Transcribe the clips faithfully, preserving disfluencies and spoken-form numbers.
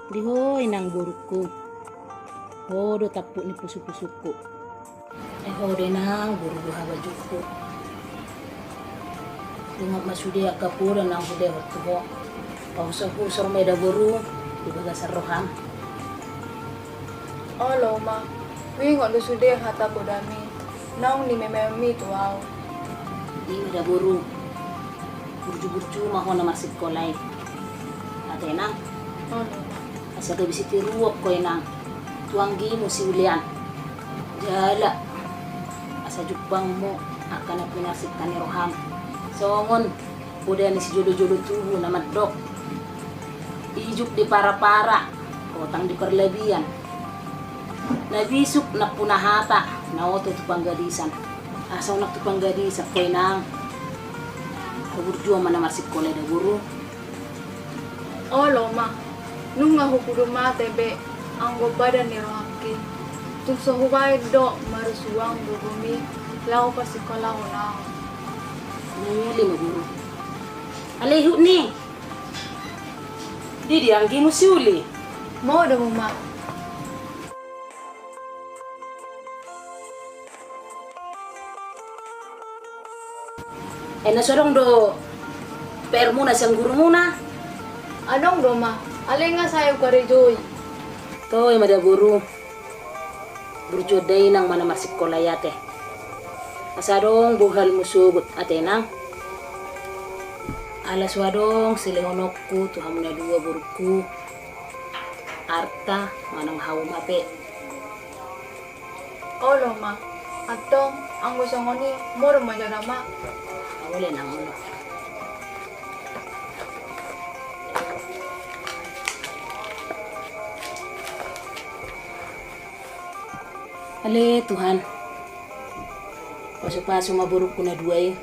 Di ho inang borungku, ho do tampuk ni pusupusungku. Ai ho do inang boru do habajungku. Ingot ma sude angka poda naung hulehon tu ho. Pahusorhusor ma i da boru di bagasan roham. Olo ma, huingot do sude hata podami naung nimemeonmi tu ahu. I ma da boru, burjuburju ma ho na marsikola i. Ate inang. Olo. Asa gabe sitiruon ho inang tu anggimu si Ulian. Jala asa jumpangmu angka na pinarsinta ni roham. Songon poda ni sijolojolo tubu na mandok: Ijuk di parapara, potang di parlabian. Na bisuk nampuna hata, na oto tu panggadisan. Asa unang tu panggadisan ho inang. Paburjuon ma na marsikola i da boru. Olo ma, nunga hupudun mate be anggo padan ni rohangki. Tung so hubaen do marsuang gogomi laho pasikolahon ahu. Muli ma boru. Ale ihut ni. Di dia anggimu si Uli? Modom ma. Ai na so adong do PR-muna sian gurumuna? Adong do ma, alai nga sai hukarejoi. Toe ma da boru. Burju da inang ma na marsikola i ate. Asa adong bohalmu sogot ate inang. Ala so adong silehononku tu hamu na dua borungku. Arta manang hauma pe. Olo ma, antong anggo songon i modom ma jala ma. Olo inang olo. Ale Tuhan, pasupasu ma borungku na dua i.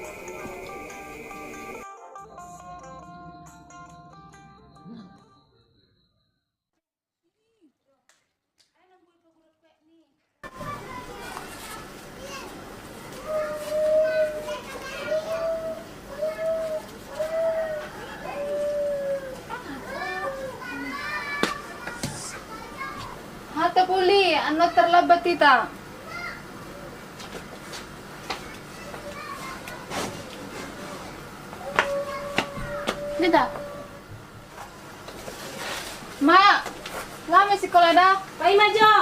Hata puli, annon terlambat hita. Hita. Ma, laho ma sikola da. Pai ma jo.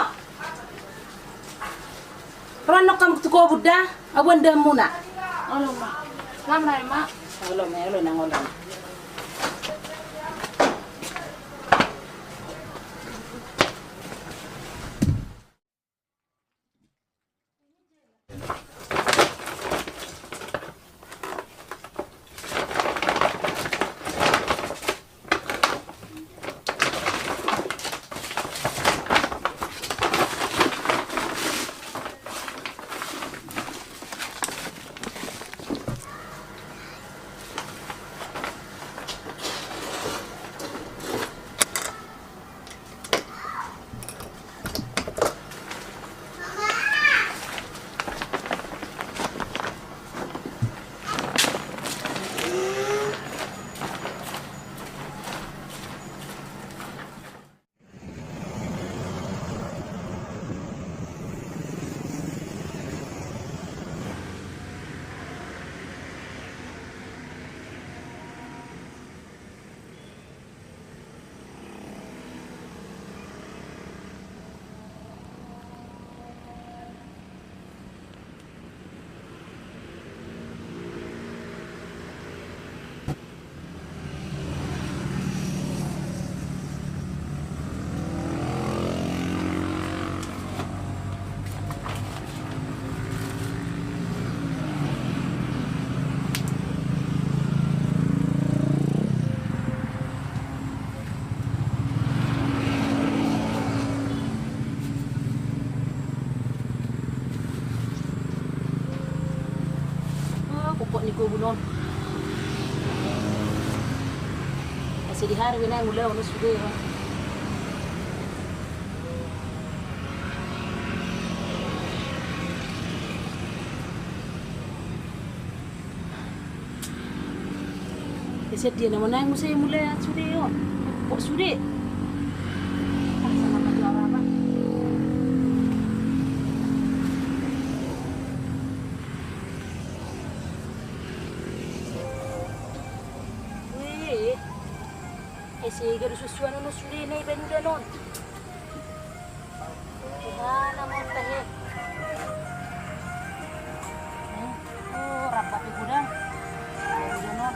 Ro annon hamu tu kobun da, aboan dahamuna. Olo ma. Laho ma, Ma. Olo ma, olo inang olo. Ah, kokok ni kobun on. Asa di hari wina mulai ono sude ya. Ese dia nama naik musa mulai sude on. Kok sude? Ese gabe suansuanan on sude na i baen udan on. Ibana ma on tahe. Hmm. Oh, rap pe godang. Udan on.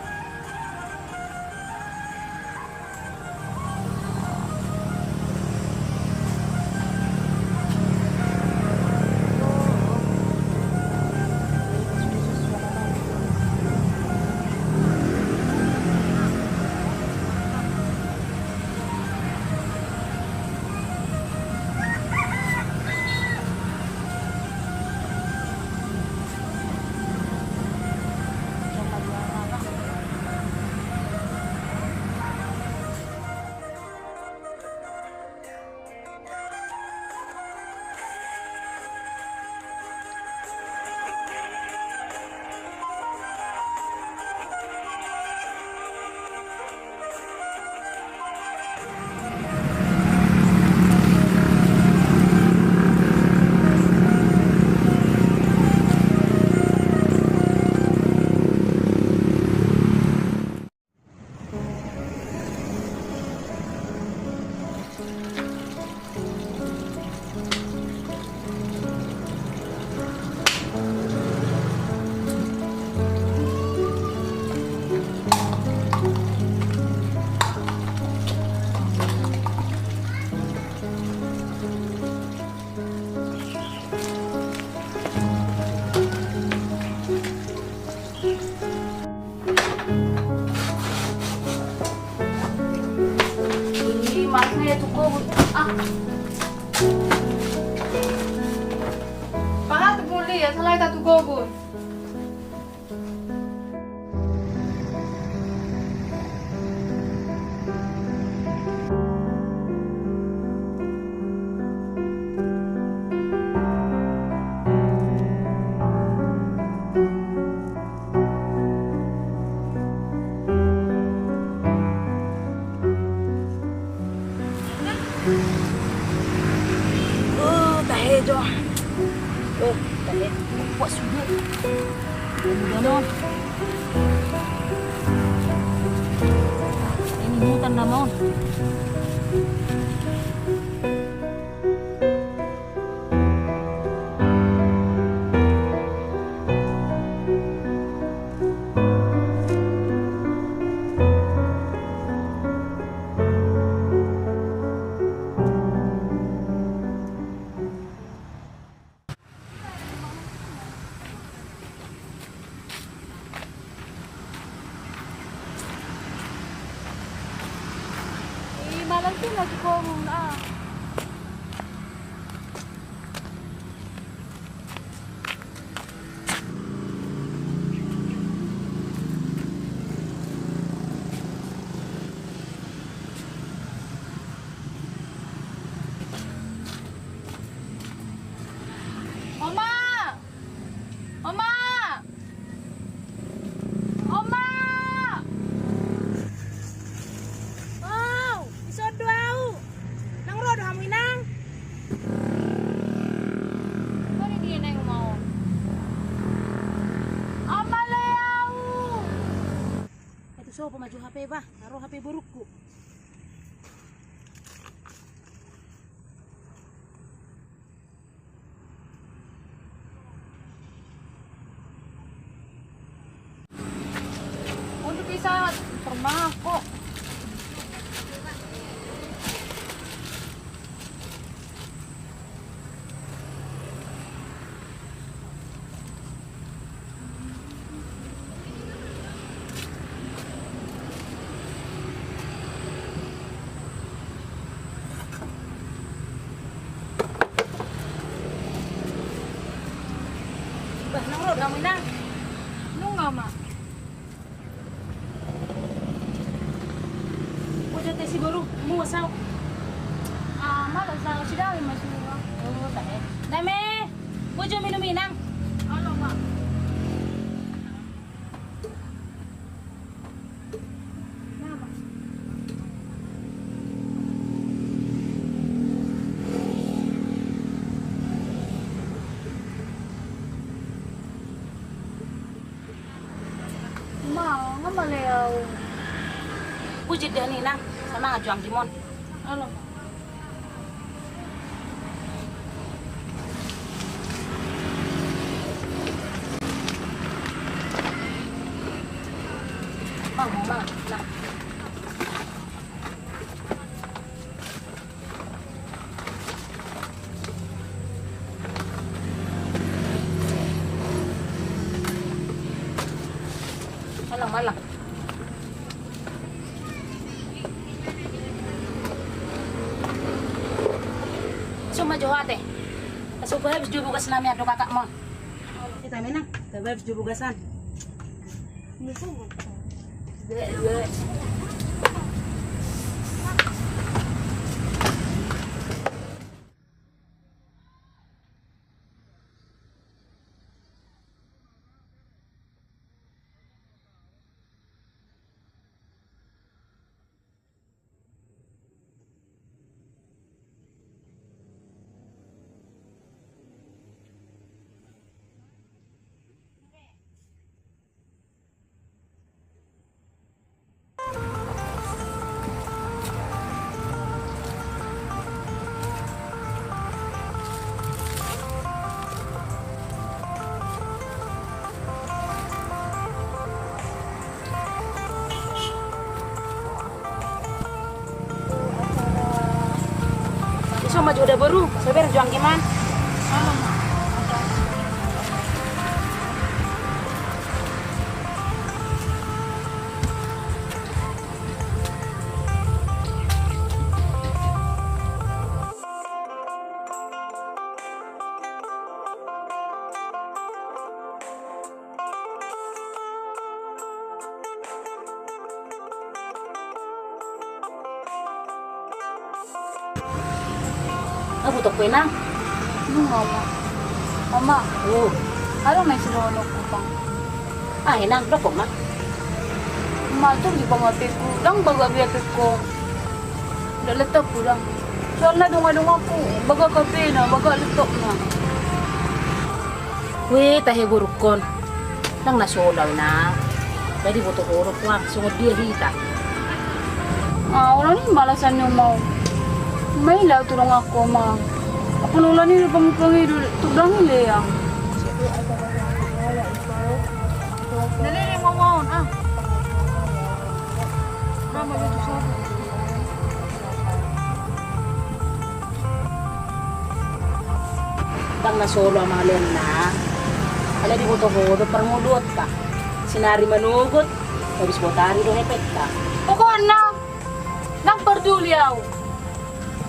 Ini malasna ya tu kobun. Ah. Paha tu puli ya, salah ta tu kobun. Oh, tahe jo. Oh, tahe. Puas sude. Udan on. Ini hutan nama on. Ih, malam tu lagi kobun, ah. Oma! Oma! Oma! Au, dison do au. Nang ro do hamu, Inang? Boi dia naeng mau. Oma le au. Itu sopo maju H P bah, taruh H P borukku. Untuk bisa termako. Bah, nang ro do hamu, Inang? Nunga ma. Bojo te si boru, muas au. Ah, malas au, si Dame ma suruh. Oh, tahe. Dame, bojo minum, Inang. Olo ma. Mangan ma le au. Bujit da ninna, semangat jo anggimon. Alo. Mang, mang, mang. Malang, malang. Suma jo ate. Asa hupahabis jo bogasnami, adong kakakmon. Ita menang, hupahabis jo bogasan. Iso maju udah baru, sabar jo anggiman. Abu tok penang. Nunga ma. Ama. Oh. Adong na isi dohononku, Bang. Ah, inang, dokon ma. Ma, tu di bang H P-ku, ndang baga be H P-ku. Ndang letokku, ndang. Soalna dongan-donganku baga H P-na, baga letokna. Weh, tahe borukkon. Ndang na so olo, inang. Jadi boto ho do puang, songon dia hita. Ah, olo ni balasan ni omau. Maila tu donganku, Ama. Apa lola ni pangido tu dang ile ya. Nalele mau mau ah. Nama itu satu. Ndang na so olo, Ama, alana. Alai diboto ho do parngoluonta. Sinari manogot, habis botari do hepengta. Pokokna, ndang parduli au.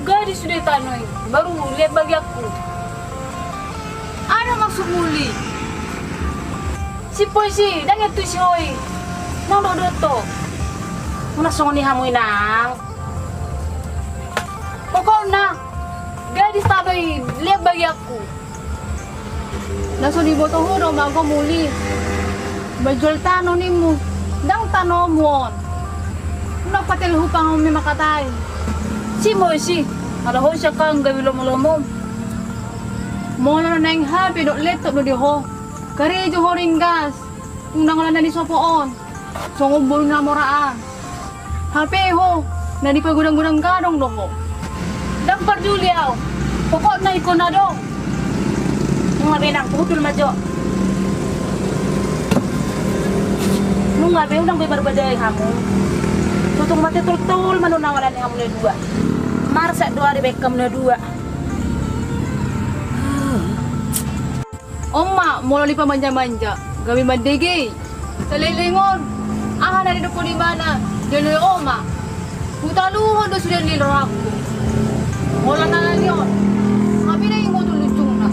Gadis sude tano i, baru lean bagianku. Aha maksudmu, Li? Si Poisi, ndang ia tu si Hoi. Ndang dohot-dohot ho. Unang songon i hamu, inang. Pokokna, gadis tano i lean bagianku. Na so diboto ho do mago muli. Manjual tano nimmu. Ndang tanomu on. Unang patel hupang on memang katai. Si Moisi, ala ho sian hau gabe lomo-lomo. Molo na naeng H P dohot laptop do di ho. Karejo ho ringgas. Unang ala na di sopo on. Songon boru na mora an. Hape ho, na di pagodang-godang gadong do ho. Ndang parduli au. Pokokna ingkon adong. Nunga be nang, pudul ma jo. Nunga be, unang be marbadai hamu. Tutung mate toltol ma nunga ngalani hamu na dua. Marsak do ari baen hamu na dua. On ma, molo dipamanja-manja, gabe mandegei. Saleleng on, aha na nidok ho di ibana, dialoi oma. Hutaluhon do sude ni rohangku. Molo na nalani on, hape na ingotun luncungna.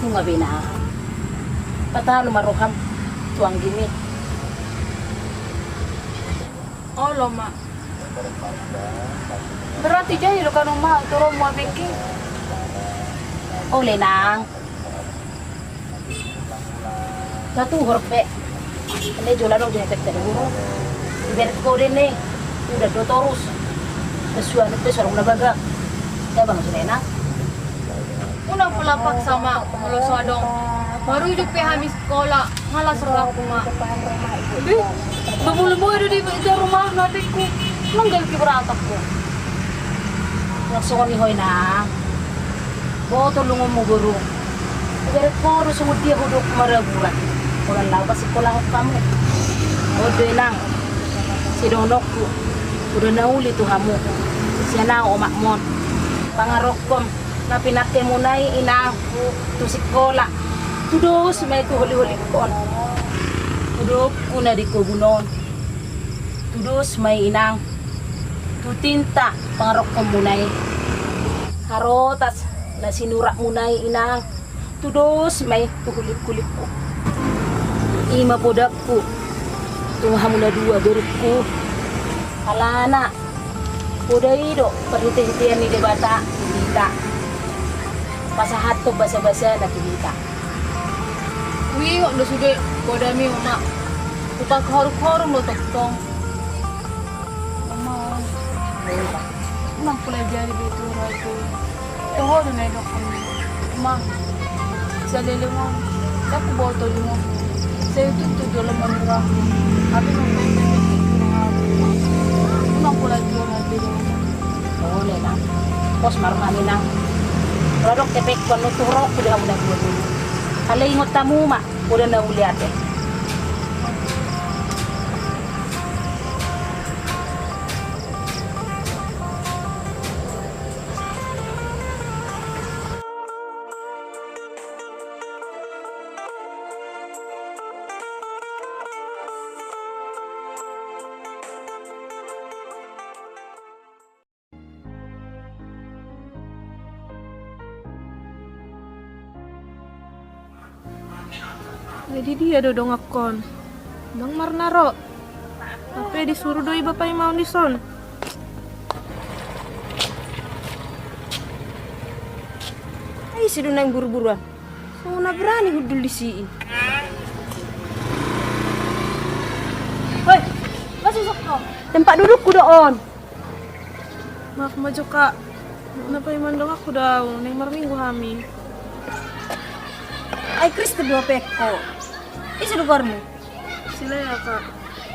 Nunga be na. Patalu ma roham tu anggimi. Olo ma. Berarti jadi do kan, Oma, tu rohamu abengki? Ole nang. Tatuhor pe. Ene jolo adong jo hepengta di huhut. Dibereng ho do ene. Udah do torus. Kesuan pe so adong na bagak. Ya bang, sudah enak. Unang pola paksa ma, molo so adong. Baru jupe hami sikola, malas rohangku ma. Be, babulu boy do di jaro rumah na tengku. Manggal ki berantak ko. Langsung ni hoi na. Boto lungomu guru. Ibarat koru sungut dia huduk maraguran. Koran lau pas sikola hok kamu. Ode nang. Sidonokku. Udah nauli tu hamu. Sianau omak mon. Pangarokkom. Na pinake muna i inang tu sikola. Tudos ma i tu holi-holi kon. Tudoku na di kobun on. Tudos ma i inang. Tu tinta pangarokkom muna i. Harotas na sinurat muna i inang. Tudos ma i tu hulik-hulikku. Ima podakku. Tu hamu na dua borukku. Alana. Poda i do parhite-hitean ni Debata tu hita. Pasahathon basa-basana tu hita. Huingot do sude podami omak. Hupahoruk-horuk do tongtong. Omak. Unang pola jadi be tu raja. Toho do na idokkon. Mang, saleleng on, ndang huboto limo. Sai tutu jolo manurang. Tapi mempempe miki jolo aku. Unang pola jolo hati do. Boleh nang. Pos marmami nang. Kalau dok tepek kon nutuh rok sudah udah dua dulu. Kalau ingot tamu mak, udah na uliate. Jadi dia do dongakkon. Bang Marnaro. Tapi disuru do iba paimaon dison. Ai si do naeng buru-buruan. Songon na berani hundul disi i. Hoi, masuk sok kau. Tempat dudukku do on. Maaf ma jo kak. Na paimaon donganku do au, naeng marminggu hami. Ai Kristen do hapengko. Ise do goarmu? Si Lea kak.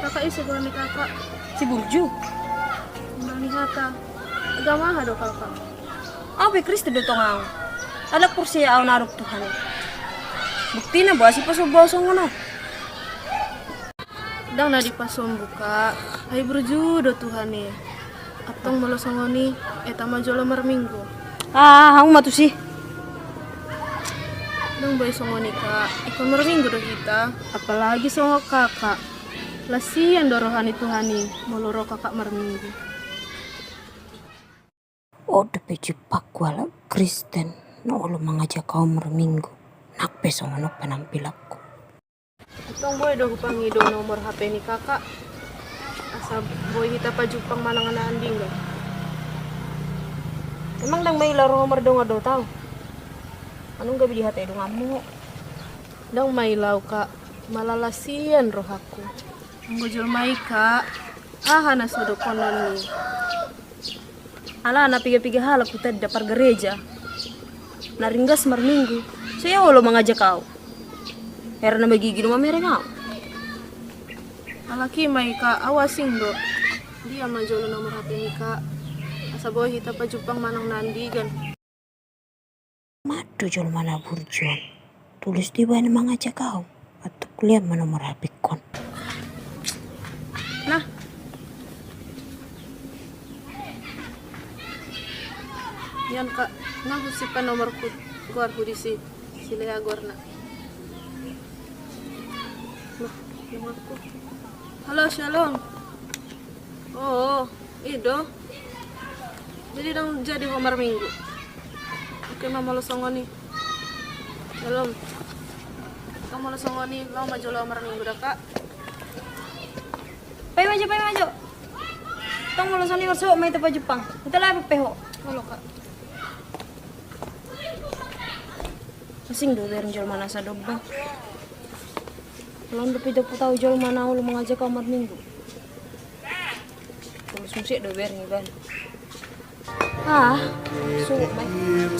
Kakak ise goar ni kakak? Si Burju. Nang ni hata. Agama aha do kakak? Au pe Kristen do tong au. Alai porsea au na adong Tuhan i. Buktina boasa dipasombu au songon on. Ndang na dipasombu kak. Ai burju do Tuhan i. Antong molo songon i, eta ma jolo marminggu. Ah, hamu ma tusi. Ndang boi songon i kak. Ingkon marminggu do hita. Apalagi songon kakak. Las hian do roha ni Tuhan i molo ro kakak marminggu. On dope jumpangku halak Kristen na olo mangajak au marminggu, nang pe songon on penampilanku. Antong boi do hupangido nomor H P ni kakak, asa boi hita pajumpang manang na andingan. Emang ndang maila roha mardongan dohot au? Manang gabe dihatai donganmu? Ndang maila au kak, malah las hian rohangku. Anggo jolma i kak, aha na so dohonon ni? Ala na piga-piga halak hutanda pargareja na ringgas marminggu, sai olo mangajak au. Hera na magigi do mamereng au. Alai ma i kak, au asing do. Dia ma jolo nomor H P ni kak, asa boi hita pajumpang manang na andigan. Mat do jolma na burju on. Tulis do iba na mangajak au. Antong lean ma nomor H P-kon. Nah. Ian kak, nah husimpan nomorku, goarhu disi, si Lea goarna. Nah, nomorku. Halo, shalom. Oh, oh, i do. Jadi ndang jadi ho marminggu. Oke ma molo songon i. Shalom. Antong molo songon i, laho ma jolo marminggu da kak. Paima jo, paima jo. Antong molo songon i, molo so ma hita pajumpang. Hita laho pe ho. Olo kak. Asing do bereng jolma na sadobang. Molo on dope dapot au jolma na olo mangajak au marminggu. Tulus muse do bereng iba. Ah, suhut ma i.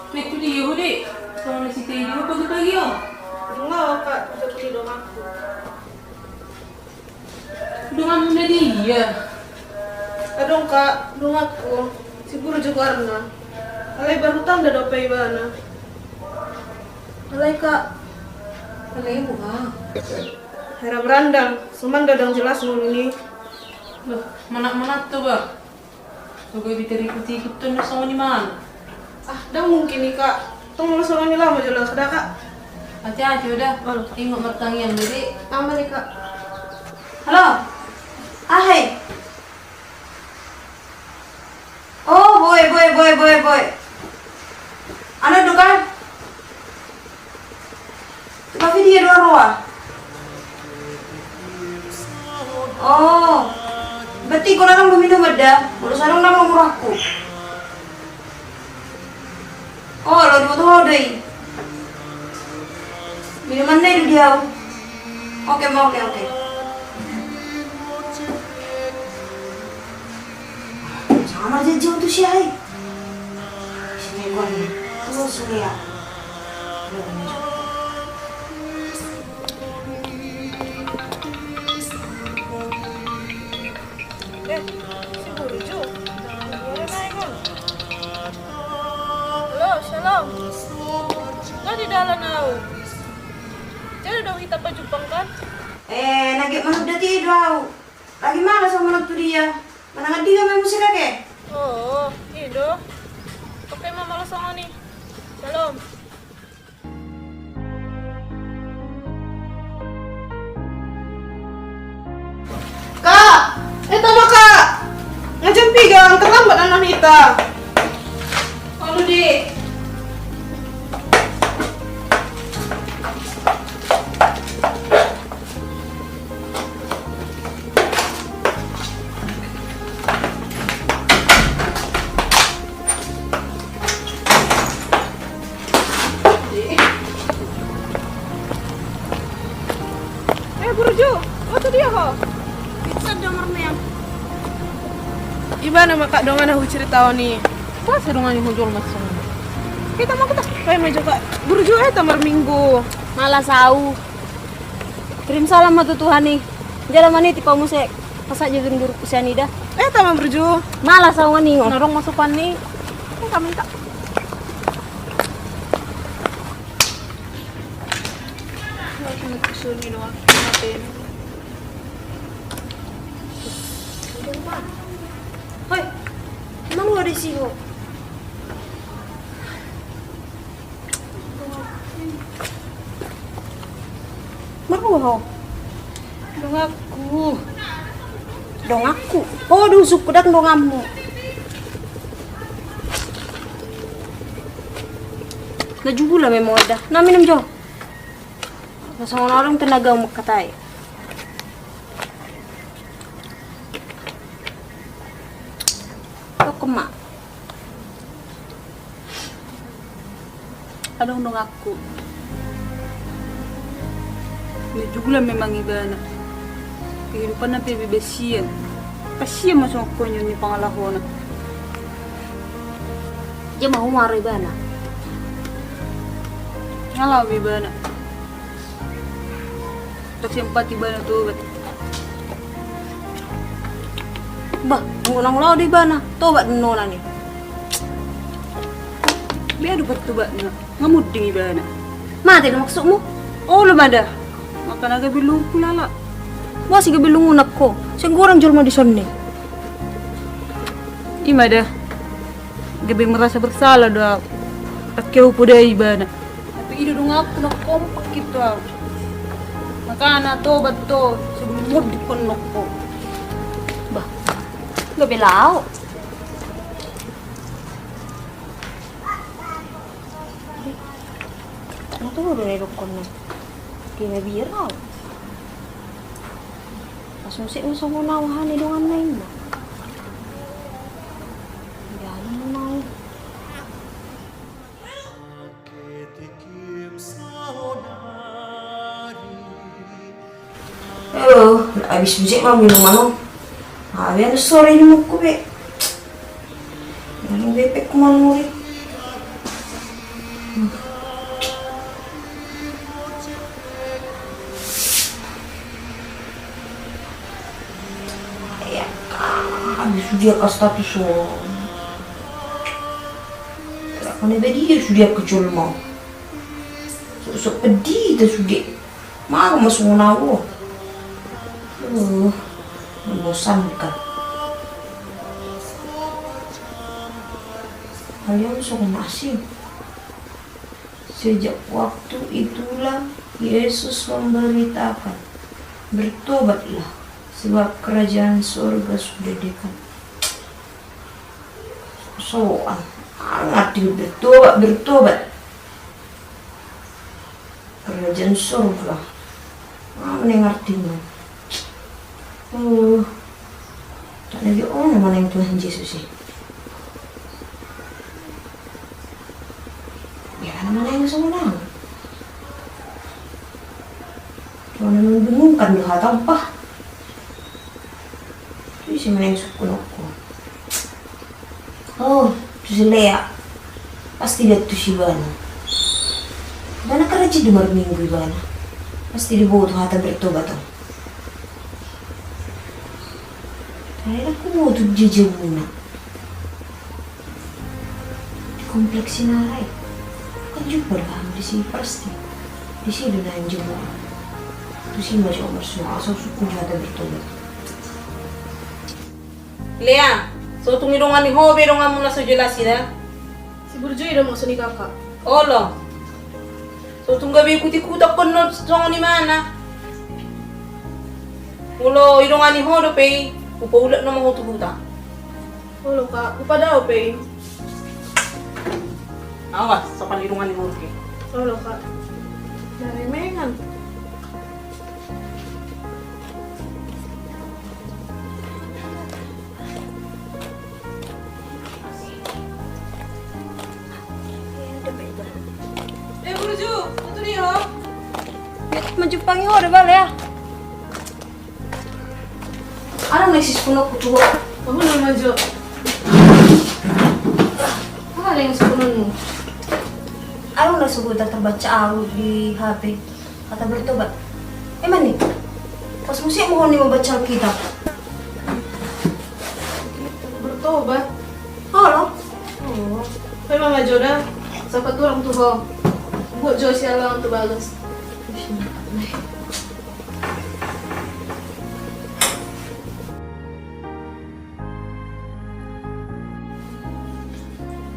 Betul iya, Budi. Songon na sitei do pagi-pagi on. Nga, Kak, betul di donganku. Donganmu na dia? Adong, Kak, donganku. Si Burju goarna. Alai berhutang da dope ibana. Alai, Kak. Alai boha? Hera berandang, suman da dang jelas ngoluni. Loh, manat-manat tu, bah. Sogo ditarikut-ikut tu na songon i man. Ah, dang mungkin i, Kak. Tong molo songon i laho ma jolo, Kak, da, Kak. Hati-hati, udah. Olo. Ingot martangiang, jadi. Aman i, Kak. Halo. Ahai. Oh, boe, boe, boe, boe, boe. Anu do kan? Tapi dia dua roa. Oh. Berarti kau larang do minuman da? Molo so adong nang murahku. Oh, lo dua toho do i. Minuman na i do di au. Oke, ma, oke, oke. Sama aja jauh tu si ai. Sini gua nih. Terus nih ya. Eh, si Burju. Burju na i on. Halo, Shalom. Nga di dalan au. Jadi dong hita pajumpang kan? Eh, lagi manat dati do au. Lagi malas au manat tu dia. Manang dia main musik lagi. Oh, i do. Oke, ma, molo songon i. Shalom. Kak! Eh, tama, Kak! Nga jam piga, terlambat anak hita. Olo, Dik. Eh, Burju, oh, tu dia ho. Bisa do marmeam. Ibana ma, Kak, dongan na huceritaon i. Boasa dongan i hujol masuk. Kita ma, kita. Bae ma jo, Kak. Burju, eh, ta marminggu. Malas au. Kirim salam ma tu Tuhan i. Jala maniti pa muse. Pasahat jo tu guru sian i da. Eh, tama, Burju. Malas au nga ningot. Na adong masukan ni. Eh, kami tak. Hoi, manua do disi ho. Marhua ho? Donganku. Donganku? Oh, dusukku, dang donganmu. Na jugula memang da. Na minum jo. Na songon adong tenagamu mangkatai. Toko ma. Adong donganku. Na jugula memang ibana. Kehidupanna pe bebas sian. Pas sian ma songon konyol ni pangalahona. Ia ma humaro ibana. Ngalaho ibana. Dang sempat ibana tobat. Bah, unang lao do ibana tobat nona ni. Bia do pertobatna, nga munding ibana. Mate do maksudmu? Olo ma da. Maka na gabe lungku lala. Boasa gabe lungku nangko? Sai gorang jolma dison ni. Ima da. Gabe merasa bersalah do au. Tangke au podai ibana. Tapi i do donganku na kompak i tu au. Makana tobat ho sebelum munding ho nangko. Bah, gabe lao. Nga toho do na idokkon na. Dia na bira au. Pas musik ma songon au hane donganna ima. Dia na mau. Oh, habis musik ma minuman on. Habis sore ini mukku be. Yang bebek kuman muri. Ya, kan sude angka status on. Kan iba dia sude angka jolma. So, so pedita sude. Mago ma songon au. Uh, membosankan. Kalian songon asing. Sejak waktu itulah Yesus memberitakan, "Bertobatlah, sebab kerajaan sorga sudah dekat." Soal, ngarti bertobat, bertobat. Kerajaan sorga. Aha ma na ngartina? Oh. Tak lagi on nama nang Tuhan Yesus i. Ya kan nama nang sama nang. Cuma membingungkan do hata apa? Tusi ma na sungkunonku. Oh, tusi Lea. Pasti dia tusi ibana. Ibana kan rajin do marminggu ibana. Pasti diboto hata bertobat on. Ai na kumotu jejemuna. Di kompleks Sinarai. Kan jumpa do hami disi pasti. Disi do na jumpa. Tusi ma jo marsoal, asal sungkun jo hata bertobat. Lea, so tung idongani ho be donganmu na so jelas i da? Si Burju i do maksud ni kakak. Olo. So tung gabe ikut-ikutan ho songon i mana. Molo idongani ho dope i, hupaulak nama ho tu huta. Olo kak, hupadao pe i. Awas, sopan idongani ho dope i. Olo kak. Dari mengan. Eh, Burju, tu dia ho. Manjumpangi ho do bale ya. Aha na sungkunonku tu ho? Aha na manjo? Aha na sungkunonmu? Aha na so hubaca au di H P? Kata bertobat. Emang ni? Pas musik mohon ni membaca Alkitab. Bertobat? Olo. Oh. Memang aja dah. Siapa tu orang tu ho? Buat jo sialang tu bagas.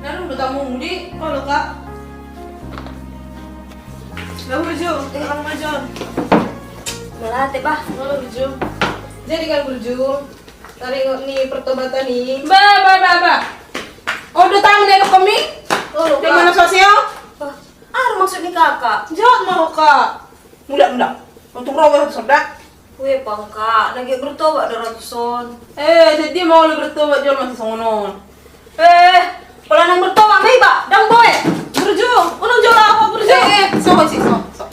Lalu udah tamu mudi? Olo kak. Lah Burju, eh, orang majon. Melate bah. Olo Burju. Jadi kan Burju, taringot ni pertobatan ni. Ba ba ba ba. Olo tamu ni kami. Olo kak. Di mana sosio? Wah, aha maksud ni kakak? Jawab mau kak. Mulak mulak. Untung rogo satu sonda. Ue pangka, lagi bertobat do ratus on. Eh, sedih mau lo bertobat jolma si songon on. Eh, pola naeng bertobat ma iba, dang boe. Burju, unang jolo ho Burju. Eh, eh, so si so so.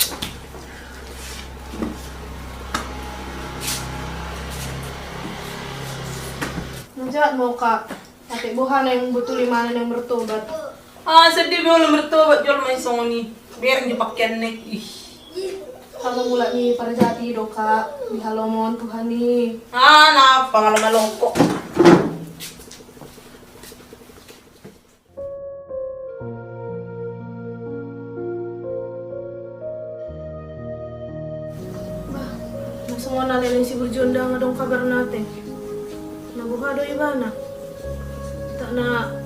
Manjahat mau kak. Tapi boha naeng betul i mana naeng bertobat. Ah, sedih be olo bertobat jolma i songon i. Bereng jo pakean na i. Ih. Sama mulak ni parjati do kak, dihalomon Tuhan i. Ah, na pangalomon kok. Bah, na songon na leleng si Burju on dang adong kabarna ate. Na boha do ibana? Tak na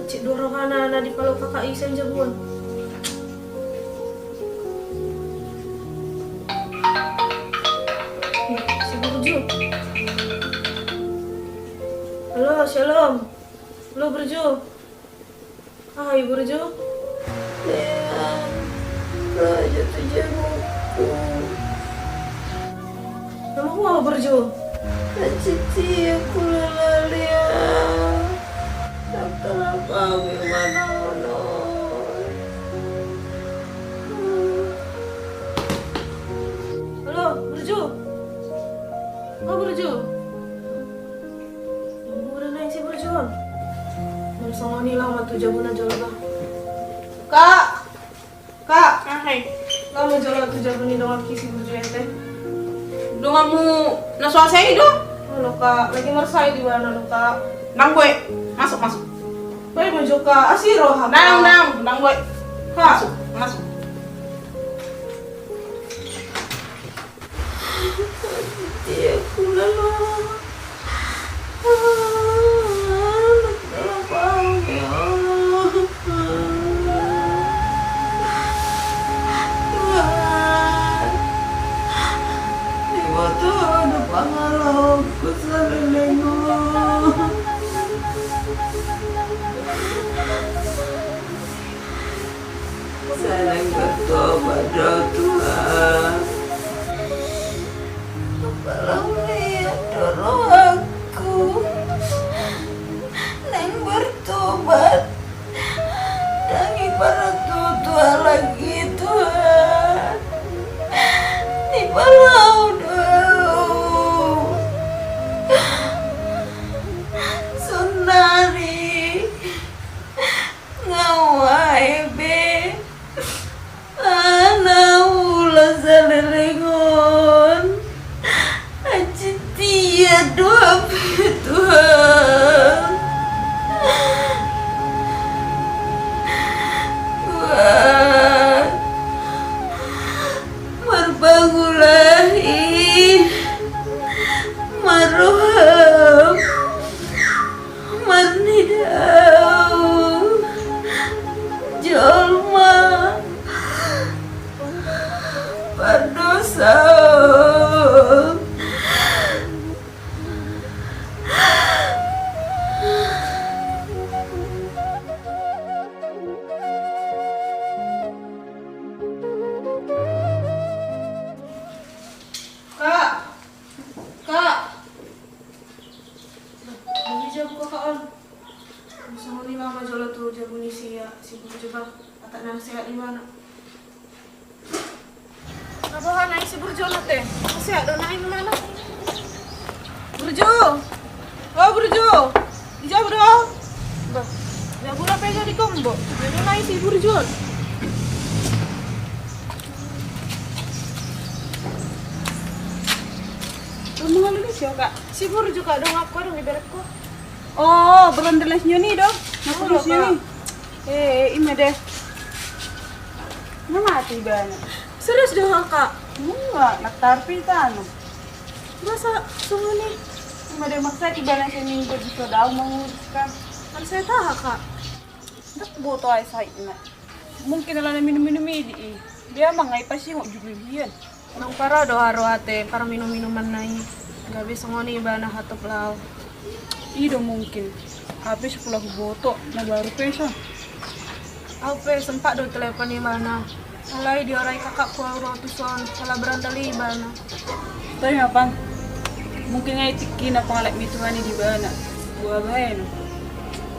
cik dua rohana na dipalok kakak i sian jabu on. Bah, si Burju. Halo, shalom. Halo, Burju. Aha i Burju? Lean, raja tu jabungku. Nama hua Burju? Acici aku lelalian. Dokter apa gimana ono? Halo, Burju. Oh, Burju. Mura naeng si Burju on. Nang songon i laho ma tu jabuna jolo bah. Kak, Kak. Ah, hai. Laho ma jolo tu jabu ni donganki si Burjo ate. Donganmu na so asa i do? Olo, Kak, lagi marsahit ibana do, Kak. Ndang boi. Masuk, masuk. Boi ma jo, Kak, asi roha. Ndang, ndang, ndang boi. Kak. Masuk, masuk. Dia kula lo. Anak dalam bau ya Allah. Tuhan, di foto ada pangalohonku saleleng on. Sai naeng bertobat do Tuhan. Apala huliat do rohangku. Naeng bertobat. Ndang ibarat tu, tu halak i Tuhan. Dipalao do au. Saonnari. Nga ua ebe. Ana ula saleleng on. Aji tia do hape Tuhan. Tuhan. Marbangunlah i. Marroham. Marnida au jolma pardosa on. Kak, Kak. Boi jabu kakak on. Songon i ma jolo tu jabu ni si, si Burjo ba. Atak na sehat ibana. Nga boha nai si Burjo on ate? Sehat do nai ibana? Burjo. O Burjo. Di jabu do? Bah. Jabu na pe jadi kombo. Jadi nai si Burjo on. Kamu ngalui siapa, Kak? Si Burjo, Kak, donganku, adong ibaratku. O, berondeles nyoni do. Olo, Kak. Eh, ima de. Na mate ibana. Serius do, Kak? Nga, na tarpi tano. Masa songon i? Ima de, maksa ibana seminggu di so dao manguruskan. Kan saya tahu, Kak. Ndang huboto ai sahitna. Mungkin alana minum-minum i di i. Dia mangai pasingok jugul hian. Nang parau do haru ate parminum-minumanna i. Gabe songon i ibana hatop laho. I do mungkin. Hape sipula huboto na baru pe son. Au pe sempat do telepon ibana. Alai diorai kakakku au ro tuson, ala berandal i ibana. Tahe ma pang. Mungkin ngai tingki na pangalap ni Tuhan i di ibana. Boha bahenon.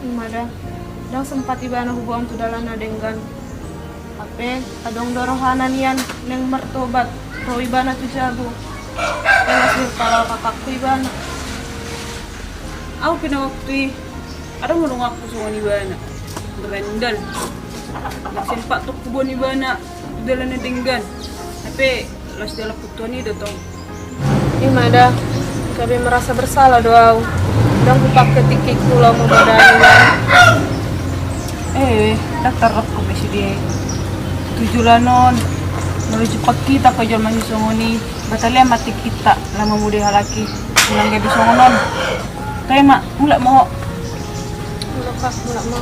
Ima da. Ndang sempat ibana huboan tu dalan na denggan. Hape adong do rohana nian naeng martobat. Ro ibana tu jabu. Jelas do pala kakakku ibana. Au pe na waktu i. Adong do donganku songon ibana. Berandal. Ndang sempat tok huboan ibana. Dalan na denggan. Hape las dalan putuan i do tong. Ima da, gabe merasa bersalah do au. Ndang hupake tingkingku laho mamodai. Eh, ndang tarrap hami sude. Tu joloan on, molo jumpang hita pe jolma songon i, batalian ma tingkita laho mamodai halak i. Unang gabe songon on. Tahe ma, mulak ma ho. Mulak, Kak, mulak ma.